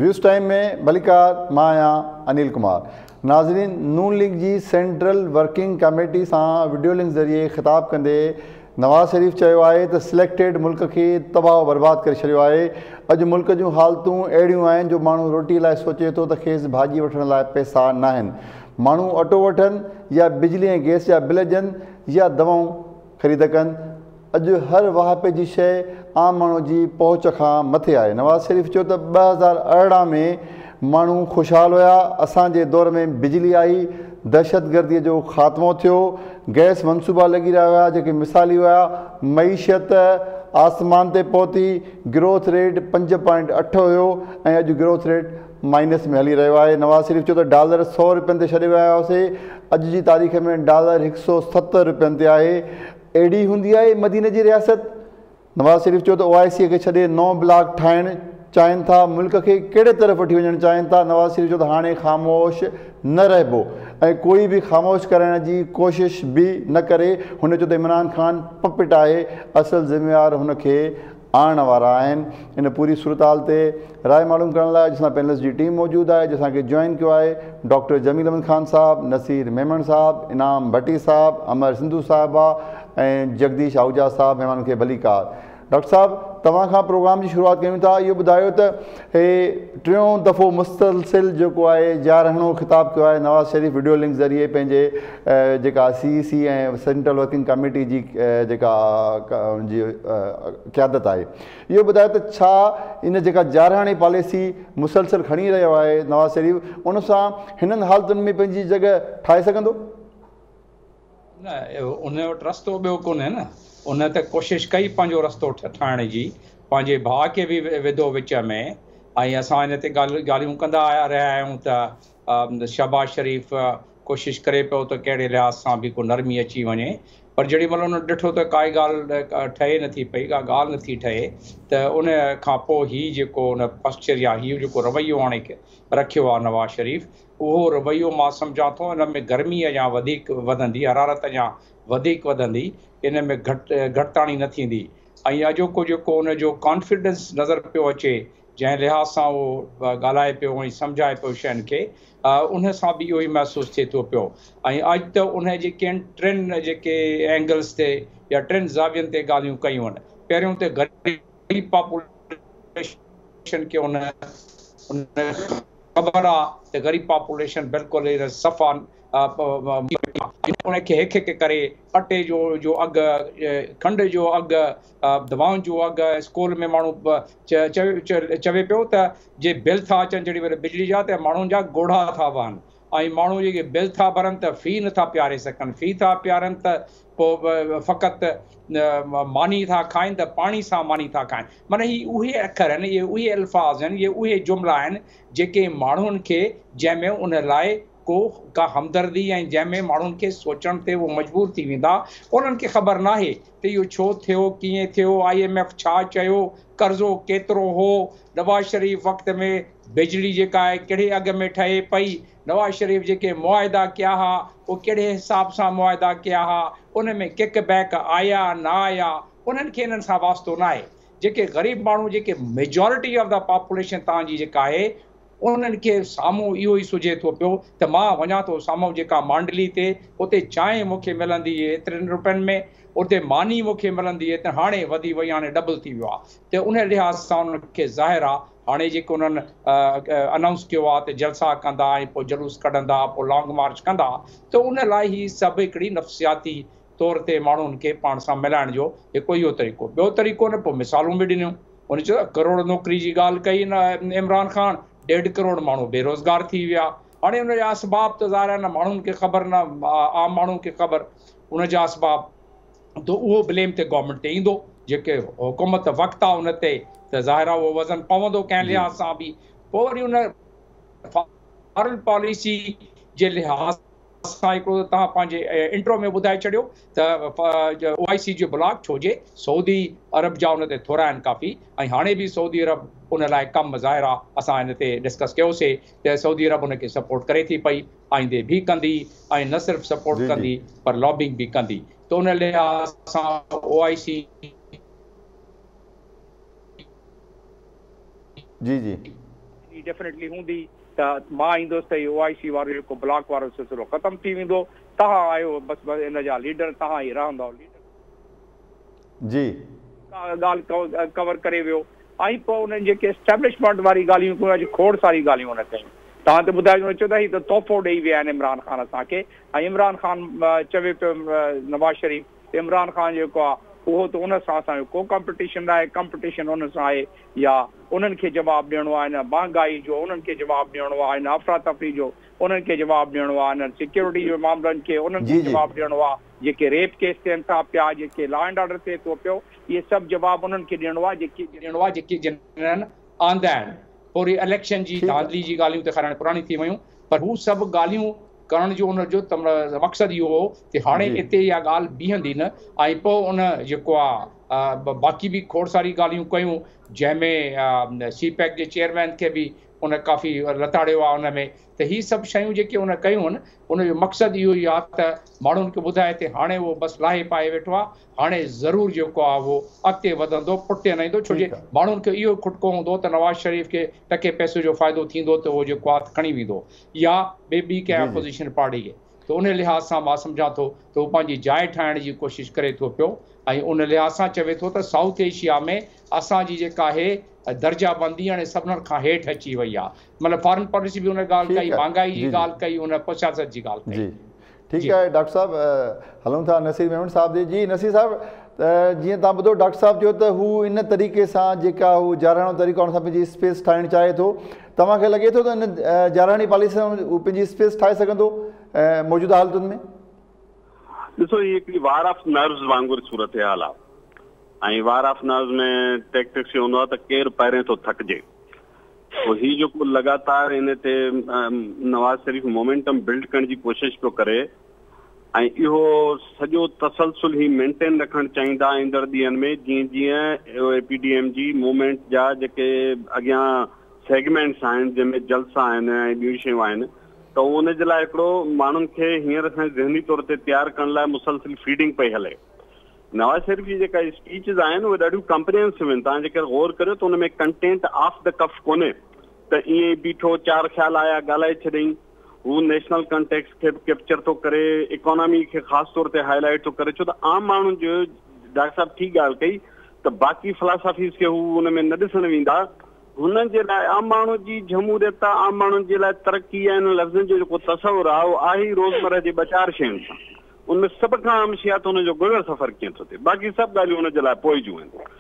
Waves time ۾ ڀليڪار، مان آهيان انيل ڪمار. ناظرين نون ليگ جي سينٽرل ورڪنگ ڪميٽي سان وڊيو لنڪ ذريعي خطاب ڪندي نواز شريف چيو آهي ته سليڪٽيڊ ملڪ کي تباهه و برباد ڪري ڇڏيو آهي، اڄ ملڪ جون حالتون اهڙيون آهن جو ماڻهو روٽي لاء سوچي ٿو ته کيس ڀاڄي وٺڻ لاء پئسا ناهن، ماڻهو اٽو وٺن يا بجلي ۽ گئس جا بل ڏين يا دوائون خريد ڪن، اڄ هر واهپي جي شيء عام ماڻهو جي پهچ کان مٿي آهي. نواز شريف چيو ته 2018 ۾ ماڻهو خوشحال هيا، اسان جي دور ۾ بجلي آئي، دهشتگردي جو خاتمو ٿيو، گئس منصوبا لڳي رهيا هيا جيڪي مثالي هيا، معيشت آسمان تي پهتي، گروٿ ريٽ 5.8 هيو ۽ اڄ گروٿ ريٽ مائنس ۾ هلي رهيو آهي. نواز شريف چيو ته ڊالر سئو رپين تي ڇڏي ويا هياسي، اڄ جي تاريخ ۾ ڊالر 170 رپين تي آهي، اهڙي هوندي آهي مديني جي رياست؟ نواز شريف چيو ته او آء سي کي ڇڏي نئون بلاڪ ٺاهڻ چاهين ٿا، ملڪ کي ڪهڙي طرف وٺي وڃڻ چاهين ٿا؟ نواز شريف چيو ته هاڻي خاموش نه رهبو ۽ ڪوئي به خاموش ڪرائڻ جي ڪوشش به نه ڪري، هن چيو ته عمران خان پپٽ آهي، اصل ذميوار هن کي آڻڻ وارا آهن. ان پوري صورتحال تي راء معلوم ڪرڻ لاء اڄ اسان پينلسٽ جي ٽيم موجود آهي جنهن اسان کي جوائن ڪيو آهي ڊاڪٽر جميل احمد خان صاحب، نصير ميمڻ صاحب، انعام ڀٽي صاحب، امر سنڌو صاحبه ۽ جگديش آهوجا صاحب مهمانن کي ڀليڪار. ڊاڪٽر صاحب توهان کان پروگرام جي شروعات ڪيون ٿا اهو ٻڌايو ته هي ٽيون دفعو مسلسل جيڪو آهي جارحاڻو خطاب ڪيو آهي نواز شريف وڊيو لنڪ ذريعي پنهنجي جيڪا سي اي سي ۽ سينٽرل ورڪنگ ڪميٽي جي جيڪا ان جي قيادت آهي اهو ٻڌايو ته ڇا ان جيڪا جارحاڻي پاليسي مسلسل کڻي رهيو آهي نواز شريف ان سان هنن حالتن ۾ پنهنجي جڳهه ٺاهي سگهندو؟ نه ان وٽ رستو ٻيو ڪونهي نه ان ته ڪوشش ڪئي پنهنجو رستو ٺاهڻ جي پنهنجي ڀاء کي به وڌو وچ ۾ ۽ اسان ان تي ڳالهيون ڪندا آيا رهيا آهيون ته شهباز شريف ڪوشش ڪري پيو ته ڪهڙي لحاظ سان به ڪو نرمي اچي وڃي پر جيڏي مهل هن ڏٺو ته ڪائي ڳالهه ٺهي نٿي پئي ڪا ڳالهه نٿي ٺهي ته ان کان پوء هي جيڪو ان پوسچر يا هي جيڪو رويو هاڻي رکيو آهي نواز شريف اهو رويو مان سمجهان ٿو ان ۾ گرمي اڃا وڌيڪ وڌندي حرارت اڃا وڌيڪ وڌندي ان ۾ گهٽ گهٽتاڻي نه ٿيندي ۽ اڄوڪو جيڪو ان جو ڪانفيڊنس نظر پيو اچي جنهن لحاظ سان اهو ڳالهائي پيو ۽ سمجهائي پيو شين کي، ان سان به اهو ئي محسوس ٿئي ٿو پيو ۽ اڄ ته ان جي ڪن ٽن جيڪي اينگلز تي يا ٽن زاوين تي ڳالهيون ڪيون آهن. پهريون ته غريب پاپوليشن کي ان خبر آ ته غريب پاپوليشن بلڪل صفا ان کي هڪ هڪ ڪري اٽي جو جو اگهه، کنڊ جو اگهه، دوائن جو اگهه، اسڪول ۾ ماڻهو چوي پيو ته جي بل ٿا اچن جهڙي مهل بجلي جا ته ماڻهن جا ڳوڙها ٿا وهن ۽ ماڻهو جيڪي بل ٿا ڀرن ته في نٿا پياري سگهن، في ٿا پيارن ته پوء فقط ماني ٿا کائن ته پاڻي سان ماني ٿا کائن. معنيٰ هي اهي اکر آهن، اهي اهي الفاظ آهن، اهي اهي جملا آهن جيڪي ماڻهن کي جنهن ۾ ان لاء ڪو ڪا همدردي ۽ جنهن ۾ ماڻهن کي سوچڻ تي هو مجبور ٿي ويندا، انهن کي خبر ناهي ته اهو ڇو ٿيو، ڪيئن ٿيو، I M F ڇا چيو، قرضو ڪيترو هو، نواز شريف وقت ۾ بجلي جيڪا آهي ڪهڙي اگهه ۾ ٺهي پئي، نواز شريف جيڪي معاهدا ڪيا ها اهي ڪهڙي حساب سان معاهدا ڪيا ها، ان ۾ ڪڪ بيڪ آيا نه آيا، انهن کي انهن سان واسطو ناهي. جيڪي غريب ماڻهو جيڪي ميجارٽي آف the population توهان جي جيڪا آهي انهن کي سامهون اهو ئي سجهي ٿو پيو ته مان وڃان ٿو سامهون جيڪا مانڊلي تي اتي چانهه مون کي ملندي ايترن روپين ۾ اتي ماني مون کي ملندي ايترن هاڻي وڌي وئي هاڻي ڊبل ٿي ويو آهي ته ان لحاظ سان انهن کي ظاهر آهي هاڻي جيڪو انهن انائونس ڪيو آهي ته جلسا ڪندا ۽ پوء جلوس ڪڍندا پوء لانگ مارچ ڪندا ته ان لاء هي سڀ هڪڙي نفسياتي طور تي ماڻهن کي پاڻ سان ملائڻ جو هڪ اهو طريقو ٻيو طريقو نه پوء مثالون به ڏنيون هن چيو ته ڪروڙ نوڪري جي ڳالهه ڪئي نه عمران خان ڏيڍ ڪروڙ ماڻهو بيروزگار ٿي ويا هاڻي ان جا اسباب ته ظاهر آهي نه ماڻهن کي خبر نه عام ماڻهو کي خبر ان جا اسباب ته اهو بليم ته گورنمينٽ تي ايندو جيڪي حڪومت وقت آهي ان تي ته ظاهر آهي اهو وزن پوندو ڪنهن لحاظ سان به پوء وري ان فارن پاليسي جي لحاظ سان هڪڙو ته توهان پنهنجي انٽرو ۾ ٻڌائي ڇڏيو ته او آء سي جو بلاڪ ڇو جي سعودي عرب جا ان تي ٿورا آهن ڪافي ۽ هاڻي به سعودي عرب ان لاء ڪم ظاهر آ اسان ان تي ڊسڪس ڪيوسي ته سعودي عرب ان کي سپورٽ ڪري ٿي پئي آئيندي به ڪندي ۽ نه صرف سپورٽ ڪندي پر لابنگ به ڪندي ته ان لحاظ سان او آء سي جي جي. ڊيفنيٽلي هوندي ته مان ايندس ته او آءِ سي وارو جيڪو بلاڪ وارو سلسلو ختم ٿي ويندو، توهان آهيو بس بس ان جا ليڊر، توهان ئي رهندؤ ليڊر. جي ڳالهه ڪور ڪري ويو ۽ پوءِ انهن جيڪي اسٽيبلشمينٽ واري ڳالهيون ڪيون، اڄ کوڙ ساري ڳالهيون هن ڪيون. توهان ته ٻڌايو، هن چيو ته هي ته تحفو ڏيئي ويا آهن عمران خان اسان کي ۽ عمران خان چوي پيو نواز شريف عمران خان جيڪو آهي اهو ته ان سان اسان جو ڪو ڪمپيٽيشن نه آهي، ڪمپيٽيشن ان سان آهي يا انهن کي جواب ڏيڻو آهي، نه مهانگائي جو انهن کي جواب ڏيڻو آهي، نه افرا تفري جو انهن کي جواب ڏيڻو آهي، نه سيڪيورٽي جي معاملن کي انهن کي جواب ڏيڻو آهي، جيڪي ريپ ڪيس ٿين ٿا پيا، جيڪي لا اينڊ آرڊر ٿئي ٿو پيو، اهي سڀ جواب انهن کي ڏيڻو آهي جيڪي ڏيڻو آهي جيڪي جنن آندا آهن. پوري اليڪشن جي ڌانڌلي جي ڳالهيون ته خير هاڻي پراڻي ٿي ويون، پر هو سڀ ڳالهيون ڪرڻ جو ان جو مقصد اهو هو ته هاڻي هتي اها ڳالهه بيهندي نه. ۽ پوءِ ان جيڪو آهي باقي به کوڙ ساري ڳالهيون ڪيون، جنهن ۾ سي پيڪ جي چيئرمين کي به ان ڪافي لتاڙيو آهي ان ۾. ته هي سڀ شيون جيڪي ان ڪيون آهن ان جو مقصد اهو ئي آهي ته ماڻهن کي ٻڌائي ته هاڻي اهو بس لاهي پائي ويٺو آهي، هاڻي ضرور جيڪو آهي اهو اڳتي وڌندو، پٺتي نه ايندو. ڇو جي ماڻهن کي اهو کٽڪو هوندو ته نواز شريف کي ٽڪي پئسي جو فائدو ٿيندو ته اهو جيڪو آهي کڻي ويندو يا ٻي ٻي ڪنهن اپوزيشن پارٽي کي. ته ان لحاظ سان مان سمجهان ٿو ته هو پنهنجي جاءِ ٺاهڻ جي ڪوشش ڪري ٿو پيو ۽ ان لحاظ سان چوي ٿو ته سائوٿ ايشيا ۾ اسان جي جيڪا آهي درجابندي هاڻي سڀني کان هيٺ اچي وئي آهي. مطلب فارن پاليسي به هن ڳالهه ڪئي، مهانگائي جي ڳالهه ڪئي، هن سياست جي ڳالهه ڪئي. جي ٺيڪ آهي ڊاڪٽر صاحب، هلون ٿا نصير ميمڻ صاحب جي. جي نصير صاحب، جيئن توهان ٻڌو ڊاڪٽر صاحب چيو ته هو ان طريقي سان جيڪا هو جارحاڻو طريقو ان سان پنهنجي اسپيس ٺاهڻ چاهي ٿو، توهان کي لڳي ٿو ته ان جارحاڻي پاليسي سان هو پنهنجي اسپيس ٺاهي سگهندو موجوده حالتن ۾؟ ڏسو، هي هڪڙي وار آف نروز وانگر صورت حال آهي ۽ وار آف نروز ۾ ٽيڪٽڪس اهو هوندو آهي ته ڪير پهرين ٿو ٿڪجي. پوءِ هي جيڪو لڳاتار ان تي نواز شريف مومينٽم بلڊ ڪرڻ جي ڪوشش پيو ڪري ۽ اهو سڄو تسلسل هي مينٽين رکڻ چاهيندا ايندڙ ڏينهن ۾، جيئن جيئن اي پي ڊي ايم جي موومينٽ جا جيڪي اڳيان سيگمينٽس آهن، جنهن ۾ جلسا آهن ۽ ٻيون شيون آهن، ته ان جي لاءِ هڪڙو ماڻهن کي هينئر سان ذهني طور تي تيار ڪرڻ لاءِ مسلسل فيڊنگ پئي هلي. نواز شريف جي جيڪا اسپيچز آهن اهي ڏاڍيون ڪمپريهنسو آهن. توهان جيڪر غور ڪريو ته ان ۾ ڪنٽينٽ آف the ڪف ڪونهي ته ائين ئي بيٺو چار خيال آيا ڳالهائي ڇڏيئين. هو نيشنل ڪانٽيڪس کي به ڪيپچر ٿو ڪري، اڪانامي کي خاص طور تي هاءِ لائيٽ ٿو ڪري، ڇو ته عام ماڻهن جو ڊاڪٽر صاحب ٺيڪ ڳالهه ڪئي ته باقي فلاسافيز کي هو ان ۾ نه ڏسڻ ويندا. هنن جي لاءِ عام ماڻهو جي جمهوريت، عام ماڻهن جي لاءِ ترقي ۽ هن لفظن جو جيڪو تصور آهي اهو آهي ئي روزمره جي ٻه چار شين سان. ان ۾ سڀ کان اهم شيءِ آهي ته هن جو گذر سفر ڪيئن ٿو ٿئي، باقي سڀ ڳالهيون هن جي لاءِ پوءِ جون آهن.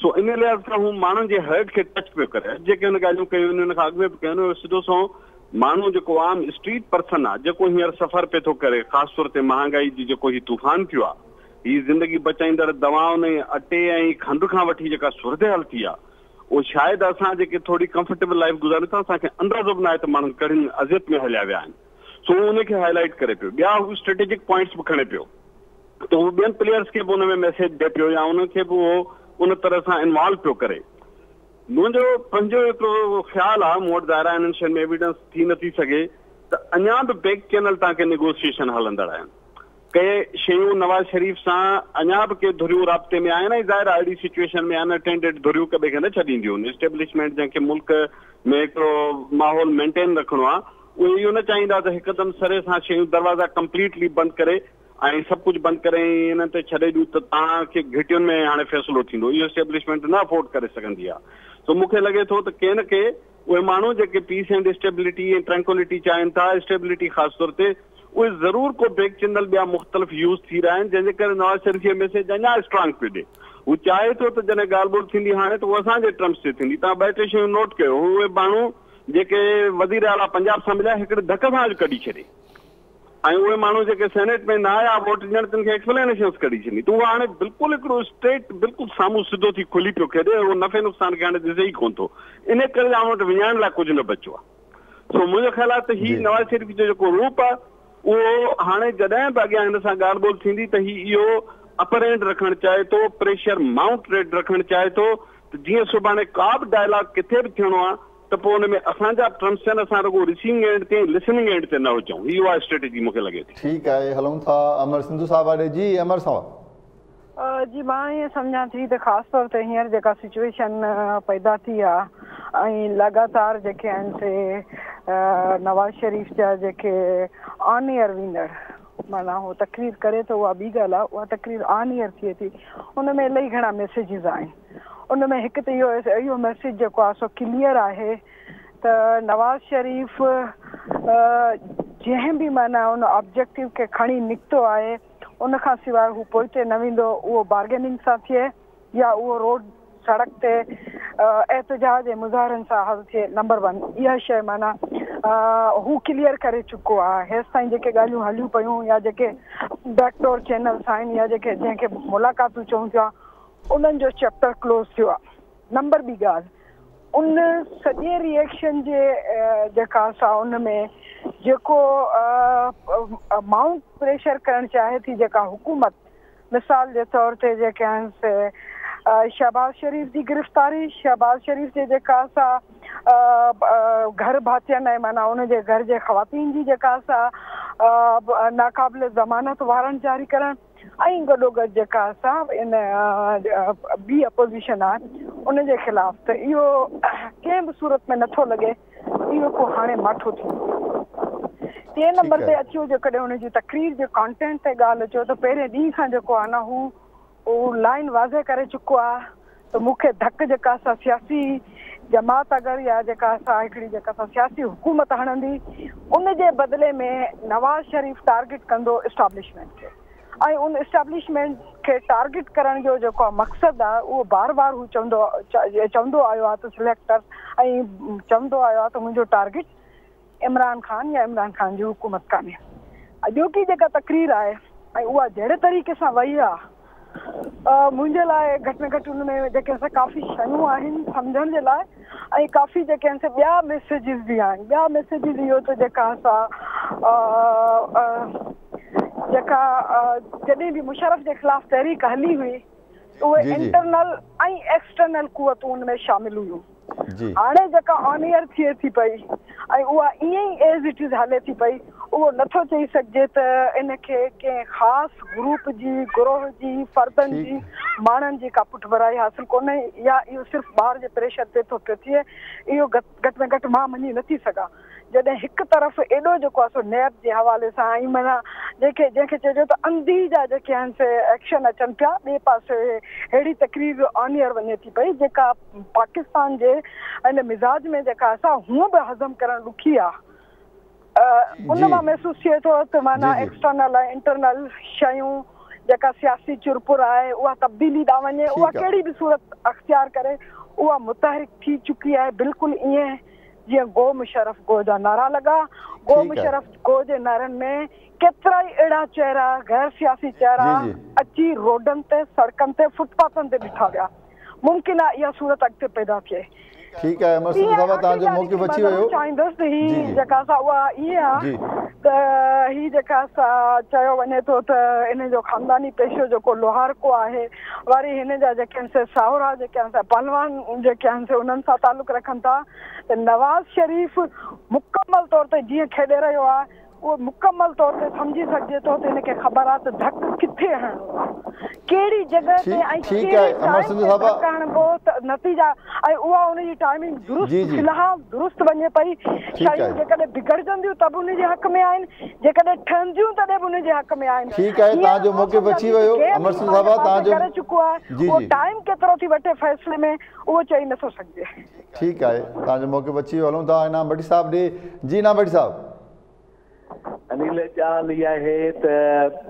سو ان لحاظ کان هو ماڻهن جي هرٽ کي ٽچ پيو ڪري. جيڪي هن ڳالهيون ڪيون آهن هن کان اڳ ۾ به ڪيون آهن، سڌو سنئون ماڻهو جيڪو عام اسٽريٽ پرسن آهي، جيڪو هينئر سفر پئي ٿو ڪري، خاص طور تي مهانگائي جي جيڪو هي طوفان ٿيو آهي، هي زندگي بچائيندڙ دوائن ۽ اٽي ۽ کنڊ کان وٺي جيڪا صورت حال ٿي آهي، اهو شايد اسان جيڪي ٿوري ڪمفرٽيبل لائيف گذاريون ٿا اسان کي اندازو به نه آهي ته ماڻهو ڪهڙين اذيت ۾ هليا ويا آهن. سو ان کي هاءِ لائيٽ ڪري پيو. ٻيا هو اسٽريٽجڪ پوائنٽس به کڻي پيو ته هو ٻين پليئرس کي به ان ۾ ميسيج ڏئي پيو يا ان کي به اهو ان طرح سان انوالو پيو ڪري. منهنجو پنهنجو هڪڙو خيال آهي، مون وٽ ظاهر آهي هنن شين ۾ ايويڊنس ٿي نٿي سگهي، ته اڃا به بيڪ چينل توهان کي نيگوسيئيشن هلندڙ آهن. ڪي شيون نواز شريف سان اڃا به ڪي ڌريون رابطي ۾ آهن ۽ ظاهر آهي اهڙي سچوئيشن ۾ ان اٽينڊيڊ ڌريون ڪنهن کي نه ڇڏينديون. اسٽيبلشمينٽ جنهن کي ملڪ ۾ هڪڙو ماحول مينٽين رکڻو آهي، اهي اهو نه چاهيندا ته هڪدم سري سان شيون دروازا ڪمپليٽلي بند ڪري ۽ سڀ ڪجهه بند ڪري هنن تي ڇڏي ڏيون ته توهان کي گهٽين ۾ هاڻي فيصلو ٿيندو. اهو اسٽيبلشمينٽ نه افورڊ ڪري سگهندي آهي. سو مون کي لڳي ٿو ته ڪي نه ڪي اهي ماڻهو جيڪي پيس اينڊ اسٽيبلٽي ۽ ٽرينڪولٽي چاهين ٿا، اسٽيبلٽي خاص طور تي، اهي ضرور ڪو بيڪ چينل ٻيا مختلف يوز ٿي رهيا آهن، جنهن جي ڪري نواز شريف اهو ميسيج اڃا اسٽرانگ پيو ڏئي. هو چاهي ٿو ته جڏهن ڳالهه ٻولهه ٿيندي هاڻي ته اهو اسان جي ٽرمس تي ٿيندي. توهان ٻه ٽي شيون نوٽ ڪيو، اهي ماڻهو جيڪي وزير اعليٰ پنجاب سان مليا هڪڙي ڌڪ سان اڄ ڪڍي ڇڏي، ۽ اهي ماڻهو جيڪي سينيٽ ۾ نه آيا ووٽ ڏيڻ تن کي ايڪسپلينيشنس ڪڍي ڇڏي. ته اهو هاڻي بلڪل هڪڙو اسٽريٽ بلڪل سامهون سڌو ٿي کلي پيو کيڏي، اهو نفعي نقصان کي هاڻي ڏسي ئي ڪونه ٿو. ان ڪري هن وٽ وڃائڻ لاءِ ڪجهه نه بچيو آهي. سو منهنجو خيال آهي ته هي نواز شريف جو جيڪو روپ آهي اهو هاڻي جڏهن به اڳيان هن سان ڳالهه ٻولهه ٿيندي ته هي اهو اپر اينڊ رکڻ چاهي ٿو، پريشر مائونٽ ريٽ رکڻ چاهي ٿو ته جيئن سڀاڻي ڪا به ڊائلاگ ڪٿي به ٿيڻو آهي ته پوءِ ان ۾ اسان جا ٽرمس ٿين، اسان رڳو رسيونگ اينڊ تي لسننگ اينڊ تي نه هجون. هي اها اسٽريٽجي مون کي لڳي ٿي. ٺيڪ آهي، هلون ٿا امر سنڌو صاحب ڏي. جي امر صاحب. جي مان ائين سمجهان ٿي ته خاص طور تي هينئر جيڪا سچوئيشن پيدا ٿي آهي ۽ لڳاتار جيڪي آهن سي نواز شريف جا جيڪي آن ايئر ويندڙ معنيٰ هو تقرير ڪري ٿو اها ٻي ڳالهه آهي، اها تقرير آن ايئر ٿئي ٿي، ان ۾ الائي گهڻا ميسيجز آهن. ان ۾ هڪ ته اهو اهو ميسيج جيڪو آهي سو ڪليئر آهي ته نواز شريف جنهن به معنيٰ ان آبجيڪٽو کي کڻي نڪتو آهي ان کان سواء هو پوئتي نه ويندو، اهو بارگيننگ سان ٿئي يا اهو روڊ سڙڪ تي احتجاج ۽ مظاهرن سان حل ٿئي. نمبر ون اها شيء معنيٰ هو ڪليئر ڪري چڪو آهي. هيستائين جيڪي ڳالهيون هليون پيون يا جيڪي بيڪ ڊور چينلز آهن يا جيڪي جنهن کي ملاقاتون چئون ٿا انهن جو چيپٽر ڪلوز ٿيو آهي. نمبر ٻي ڳالهه ان سڄي ري ايڪشن جي جيڪا سا ان ۾ جيڪو مائونٽ پريشر ڪرڻ چاهي ٿي جيڪا حڪومت مثال جي طور تي جيڪي آهن سي شهباز شريف جي گرفتاري، شهباز شريف جي جيڪا سا گهر ڀاتين ۽ معنيٰ ان جي گهر جي خواتين جي جيڪا سا ناقابل ضمانت وارنٽ جاري ڪرڻ ۽ گڏوگڏ جيڪا سا ان ٻي اپوزيشن آهي ان جي خلاف ته اهو ڪنهن به صورت ۾ نٿو لڳي اهو ڪو هاڻي ماٺو ٿيندو. ٽئين نمبر تي اچو جيڪڏهن ان جي تقرير جي ڪانٽينٽ تي ڳالهه اچو ته پهرين ڏينهن کان جيڪو آهي نه هو اهو لائين واضح ڪري چڪو آهي ته مون کي ڌڪ جيڪا سا سياسي جماعت اگر يا جيڪا سا هڪڙي جيڪا سا سياسي حڪومت هڻندي ان جي بدلي ۾ نواز شريف ٽارگيٽ ڪندو اسٽابلشمينٽ کي. ۽ ان اسٽيبلشمينٽ کي ٽارگيٽ ڪرڻ جو جيڪو مقصد آهي اهو بار بار هو چوندو چوندو آيو آهي ته سليڪٽر ۽ چوندو آيو آهي ته منهنجو ٽارگيٽ عمران خان يا عمران خان جي حڪومت ڪانهي. اڄوڪي جيڪا تقرير آهي ۽ اها جهڙي طريقي سان وئي آهي منهنجي لاء گهٽ ۾ گهٽ ان ۾ جيڪي سا ڪافي شيون آهن سمجهڻ جي لاء ۽ ڪافي جيڪي آهن سي ٻيا ميسيجز به آهن. ٻيا ميسيجز اهو ته جيڪا سا جيڪا جڏهن به مشرف جي خلاف تحريڪ هلي هئي اهي انٽرنل ۽ ايڪسٽرنل قوتون ان ۾ شامل هيون. هاڻي جيڪا آن ايئر ٿئي ٿي پئي ۽ اها ائين ئي ايز it از هلي ٿي پئي اهو نٿو چئي سگهجي ته ان کي ڪنهن خاص گروپ جي، گروهه جي، فردن جي، ماڻهن جي ڪا پٺڀرائي حاصل ڪونهي يا اهو صرف ٻاهر جي پريشر تي ٿو پيو ٿئي اهو گهٽ ۾ گهٽ مان مڃي نٿي سگهان. جڏهن هڪ طرف ايڏو جيڪو آهي سو نيب جي حوالي سان ۽ معنيٰ جنهن کي جنهن کي چئجو ته انڌي جا جيڪي آهن سي ايڪشن اچن پيا ٻئي پاسي ههڙي تقرير آن ايئر وڃي ٿي پئي جيڪا پاڪستان جي ان مزاج ۾ جيڪا آهي سا هونء به هضم ڪرڻ ڏکي آهي ان مان محسوس ٿئي ٿو ته معنيٰ ايڪسٽرنل ۽ انٽرنل شيون جيڪا سياسي چرپر آهي اها تبديلي ڏانهن وڃي اها ڪهڙي به صورت اختيار ڪري اها متحرڪ ٿي چڪي آهي بلڪل ائين جيئن گو مشرف گو جا نعرا لڳا، گو مشرف گو جي نعرن ۾ ڪيترائي اهڙا چهرا، غير سياسي چهرا اچي روڊن تي، سڙڪن تي، فٽ پاٿن تي ڏٺا ويا. ممڪن آهي اها صورت اڳتي پيدا ٿئي. ٺيڪ آهي امر سنڌ صاحب توهان جو موقف اچي ويو. چاهيندس ته هي جيڪا سا اها ائين آهي ته هي جيڪا سا چيو وڃي ٿو ته ان جو خانداني پيشو جيڪو لوهارڪو آهي وري هن جا جيڪي آهن سي ساهورا جيڪي آهن سي پهلوان جيڪي آهن سي انهن سان تعلق رکن ٿا ته نواز شريف مڪمل طور تي جيئن کيڏي رهيو آهي اهو مڪمل طور تي سمجهي سگهجي ٿو ته هن کي خبر آهي ته ڌڪ ڪٿي هڻڻو آهي، ڪهڙي جڳهه تي ۽ ڪهڙي ٽائيم تي ڌڪ هڻبو ته نتيجا ۽ اها ان جي ٽائمنگ درست في الحال درست وڃي پئي، شيون جيڪڏهن بگڙجنديون ته به ان جي حق ۾ آهن، جيڪڏهن ٺهنديون تڏهن به ان جي حق ۾ آهن. ٺيڪ آهي توهان جو موقف اچي ويو امر سنڌ صاحب توهان جو ڪري چڪو آهي اهو ٽائيم ڪيترو ٿي وٺي فيصلي ۾ اهو چئي نٿو سگهجي. ٺيڪ آهي توهان جو موقف اچي ويو هلون ٿا انعام ڀٽي صاحب ڏي جي انعام ڀٽي صاحب. انيل ڳالهه اها آهي ته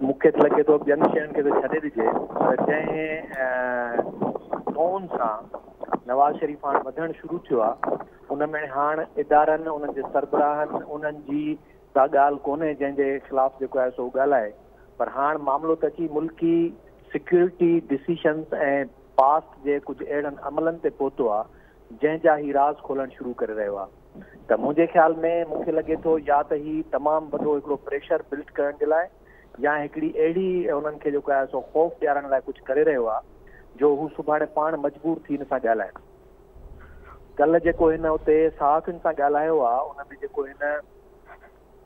مون کي ته لڳي ٿو ٻين شين کي ته ڇڏي ڏجي پر جنهن ٽون سان نواز شريف هاڻ وڌڻ شروع ٿيو آهي ان ۾ هاڻ ادارن انهن جي سربراهن انهن جي ڪا ڳالهه ڪونهي جنهن جي خلاف جيڪو آهي سو ڳالهائي پر هاڻ معاملو ته اچي ملڪي سيڪيورٽي ڊسيشنز ۽ پاسٽ جي ڪجهه اهڙن عملن تي پهتو آهي جنهن جا هي راز کولڻ شروع ڪري رهيو آهي ته منهنجي خيال ۾ مون کي لڳي ٿو يا ته هي تمام وڏو هڪڙو پريشر بلڊ ڪرڻ جي لاء يا هڪڙي اهڙي انهن کي جيڪو آهي سو خوف ڏيارڻ لاء ڪجهه ڪري رهيو آهي جو هو سڀاڻي پاڻ مجبور ٿي هن سان ڳالهائن. ڪلهه جيڪو هن اتي صحافين سان ڳالهايو آهي ان ۾ جيڪو هن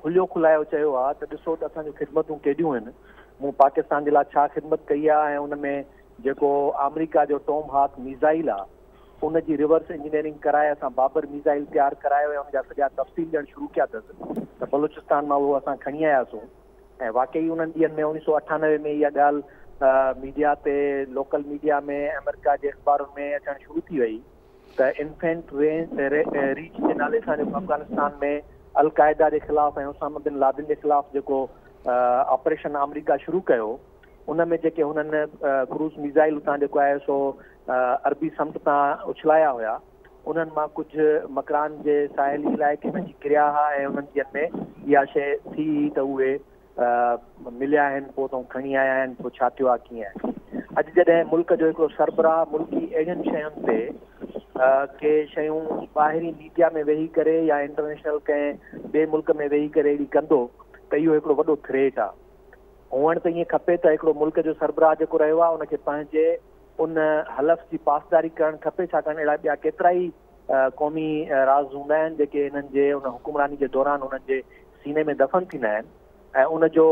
کليو کلايو چيو آهي ته ڏسو ته اسان جون خدمتون ڪيڏيون آهن، مون پاڪستان جي لاء ڇا خدمت ڪئي آهي ۽ ان ۾ جيڪو آمريڪا جو ٽوم هاڪ ميزائل آهي ان جي ريورس انجنيئرنگ ڪرائي اسان بابر ميزائل تيار ڪرايو ۽ ان جا سڄا تفصيل ڏيڻ شروع ڪيا اٿس ته بلوچستان مان اهو اسان کڻي آياسون ۽ واقعي انهن ڏينهن ۾ 1998 ۾ اها ڳالهه ميڊيا تي، لوڪل ميڊيا ۾، آمريڪا جي اخبارن ۾ اچڻ شروع ٿي وئي ته انفينٽ ريچ جي نالي سان جيڪو افغانستان ۾ القاعده جي خلاف ۽ اسامه بن لادن جي خلاف جيڪو آپريشن آمريڪا شروع ڪيو، ان ۾ جيڪي هنن ڪروز ميزائل اتان جيڪو آهي سو عربي سمنڊ تان اڇلايا هيا، انهن مان ڪجهه مڪران جي ساحلي علائقي ۾ اچي ڪريا ها ۽ انهن ڏينهن ۾ اها شيء ٿي هئي ته اهي مليا آهن، پوء اتان کڻي آيا آهن، پوء ڇا ٿيو آهي ڪيئن آهي. اڄ جڏهن ملڪ جو هڪڙو سربراهه ملڪي اهڙين شين تي ڪي شيون ٻاهرين ميڊيا ۾ ويهي ڪري يا انٽرنيشنل ڪنهن ٻئي ملڪ ۾ ويهي ڪري اهڙي ڪندو ته اهو هڪڙو وڏو ٿريٽ آهي. هئڻ ته ائين کپي ته هڪڙو ملڪ جو سربراهه جيڪو رهيو آهي ان کي پنهنجي ان حلف جي پاسداري ڪرڻ کپي، ڇاڪاڻ اهڙا ٻيا ڪيترائي قومي راز هوندا آهن جيڪي انهن جي ان حڪمراني جي دوران انهن جي سيني ۾ دفن ٿيندا آهن ۽ ان جو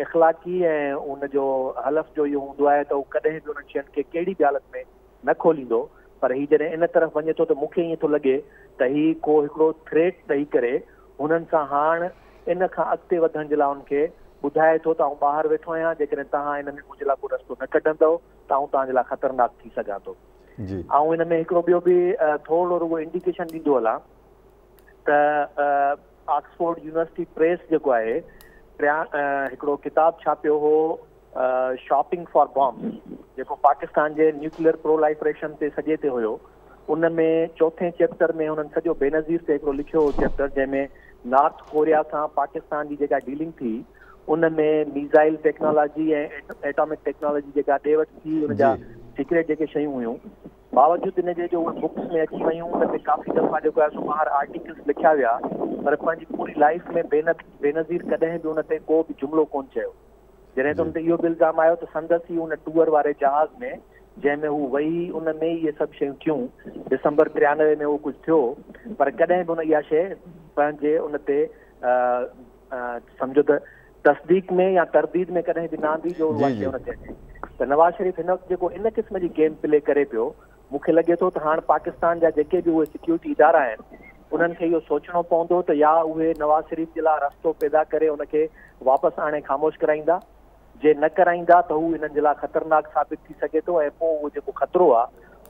اخلاقي ۽ ان جو حلف جو اهو هوندو آهي ته هو ڪڏهن به انهن شين کي ڪهڙي به حالت ۾ نه کوليندو، پر هي جڏهن ان طرف وڃي ٿو ته مون کي ائين ٿو لڳي ته هي ڪو هڪڙو ٿريٽ ڏئي ڪري هنن سان هاڻ ان کان اڳتي وڌڻ جي لاء انهن کي ٻڌائي ٿو ته آئون ٻاهر ويٺو آهيان، جيڪڏهن توهان ان ۾ منهنجي لاء ڪو رستو نه ڪڍندؤ ته آئون توهان جي لاء خطرناڪ ٿي سگهان ٿو. آئون ان ۾ هڪڙو ٻيو به ٿورڙو رڳو انڊيڪيشن ڏيندو هلان ته آڪسفورڊ يونيورسٽي پريس جيڪو آهي هڪڙو ڪتاب ڇاپيو هو شاپنگ فار بامبس جيڪو پاڪستان جي نيوڪليئر پرولائفريشن تي سڄي تي هيو. ان ۾ چوٿين چيپٽر ۾ هنن سڄو بينظير تي هڪڙو لکيو هو چيپٽر جنهن ۾ نارٿ ڪوريا سان پاڪستان جي جيڪا ڊيلنگ ٿي ان ۾ ميزائل ٽيڪنالاجي ۽ ايٽامڪ ٽيڪنالاجي جيڪا ڏي وٺ ٿي ان جا سيڪريٽ جيڪي شيون هيون باوجود ان جي جو اهي بڪس ۾ اچي ويون ان تي ڪافي دفعا جيڪو آهي سو ٻاهر آرٽيڪلس لکيا ويا پر پنهنجي پوري لائف ۾ بينظير ڪڏهن به ان تي ڪو به جملو ڪونه چيو. جڏهن ته ان تي اهو به الزام آيو ته سندس ئي ان ٽوئر واري جهاز ۾ جنهن ۾ هو وئي ان ۾ ئي اهي سڀ شيون ٿيون، ڊسمبر 93 ۾ اهو ڪجهه ٿيو پر ڪڏهن به هن اها شيء پنهنجي ان تي سمجهو ته تصديق ۾ يا ترديد ۾ ڪڏهن به نه آندي جو اها شيء ان تي اچي ته نواز شريف هن وقت جيڪو ان قسم جي گيم پلي ڪري پيو مون کي لڳي ٿو ته هاڻ پاڪستان جا جيڪي به اهي سيڪيورٽي ادارا آهن انهن کي اهو سوچڻو پوندو ته يا اهي نواز شريف جي لاء رستو پيدا ڪري ان کي واپس آڻي خاموش ڪرائيندا، جي نه ڪرائيندا ته هو انهن جي لاء خطرناڪ ثابت ٿي سگهي ٿو ۽ پوء اهو جيڪو خطرو آهي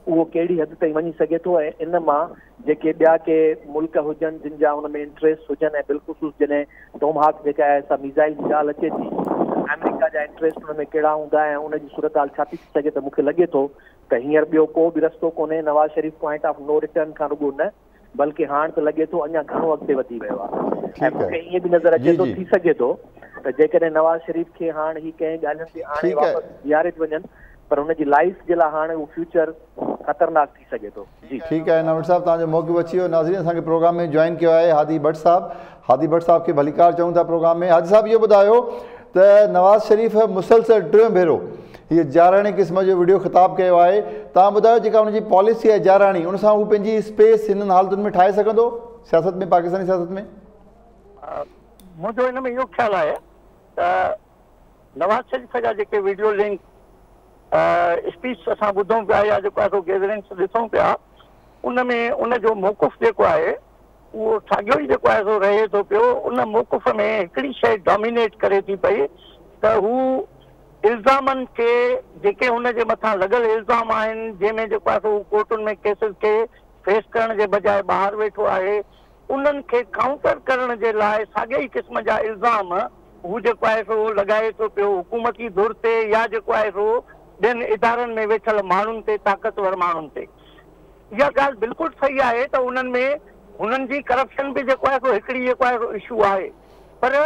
اهو ڪهڙي حد تائين وڃي سگهي ٿو ۽ ان مان جيڪي ٻيا ڪي ملڪ هجن جن جا ان ۾ انٽريسٽ هجن ۽ بالخصوص جڏهن ٽوم هاڪ جيڪا آهي سا ميزائل جي ڳالهه اچي ٿي ته آمريڪا جا انٽريسٽ ان ۾ ڪهڙا هوندا ۽ ان جي صورتحال ڇا ٿي ٿي سگهي ته مون کي لڳي ٿو ته هينئر ٻيو ڪو به رستو ڪونهي، Nawaz Sharif point of no return کان رڳو نه بلڪه هاڻ ته لڳي ٿو اڃا گهڻو اڳتي وڌي ويو آهي ۽ مون کي ائين به نظر اچي ٿو ٿي سگهي ٿو ته جيڪڏهن نواز شريف کي هاڻ هي ڪنهن ڳالهين تي آڻي واپس بيهاري به وڃن پر هن جي لائيف جي لاء هاڻ اهو فيوچر خطرناڪ ٿي سگهي ٿو. جي. ٺيڪ آهي نويد صاحب توهان جو موقف اچي ويو ناظرين اسان کي پروگرام ۾ جوائن ڪيو آهي هادي ڀٽ صاحب هادي ڀٽ صاحب کي ڀليڪار چئون ٿا پروگرام ۾ هادي صاحب اهو ٻڌايو ته نواز شريف مسلسل ٽيون ڀيرو هيء جارحاڻي قسم جو وڊيو خطاب ڪيو آهي توهان ٻڌايو جيڪا ان جي پاليسي آهي جارحاڻي ان سان هو پنهنجي اسپيس هنن حالتن ۾ ٺاهي سگهندو سياست ۾ پاڪستاني سياست ۾؟ منهنجو ان ۾ اهو خيال آهي ته نواز شريف جا جيڪي وڊيو لنڪ اسپيچ اسان ٻڌون پيا يا جيڪو آهي سو گيدرنگس ڏسون پيا ان ۾ ان جو موقف جيڪو آهي اهو ساڳيو ئي جيڪو آهي سو رهي ٿو پيو ان موقف ۾ هڪڙي شيء ڊامينيٽ ڪري ٿي پئي ته هو الزامن کي جيڪي هن جي مٿان لڳل الزام آهن جنهن ۾ جيڪو آهي سو هو ڪورٽن ۾ ڪيسز کي فيس ڪرڻ جي بجاء ٻاهر ويٺو آهي انهن کي ڪائونٽر ڪرڻ جي لاء ساڳئي ئي قسم جا الزام هو جيڪو آهي سو لڳائي ٿو پيو حڪومتي ڌر تي يا جيڪو آهي سو ٻين ادارن ۾ ويٺل ماڻهن تي طاقتور ماڻهن تي. اها ڳالهه بلڪل صحيح آهي ته انهن ۾ هنن جي ڪرپشن به جيڪو آهي سو هڪڙي جيڪو آهي سو اشو آهي پر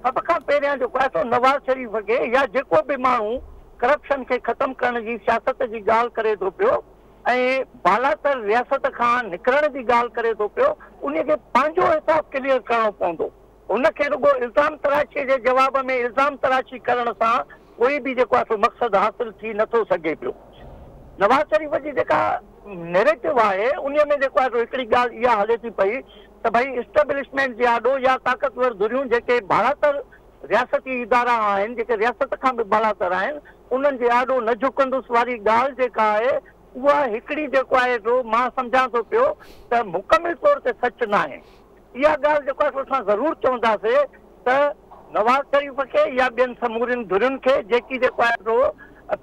سڀ کان پهريان جيڪو آهي سو نواز شريف کي يا جيڪو به ماڻهو ڪرپشن کي ختم ڪرڻ جي سياست جي ڳالهه ڪري ٿو پيو ۽ بالاتر رياست کان نڪرڻ جي ڳالهه ڪري ٿو پيو انهي کي پنهنجو حساب ڪليئر ڪرڻو پوندو. هن کي رڳو الزام تراشي جي جواب ۾ الزام تراشي ڪرڻ سان ڪوئي به جيڪو آهي سو مقصد حاصل ٿي نه ٿو سگهي پيو. نواز شريف جي جيڪا نيريٽو آهي انهي ۾ جيڪو آهي سو هڪڙي ڳالهه اها هلي ٿي پئي ته ڀئي اسٽيبلشمينٽ جي آڏو يا طاقتور ڌريون جيڪي بالاتر رياستي ادارا آهن جيڪي رياست کان به بالاتر آهن انهن جي آڏو نه جهڪندس واري ڳالهه جيڪا آهي اها هڪڙي جيڪو آهي سو مان سمجهان ٿو پيو ته مڪمل طور تي سچ ناهي. اها ڳالهه جيڪو آهي سو اسان ضرور چونداسين ته نواز شريف کي يا ٻين سمورين ڌرين کي جيڪي جيڪو آهي سو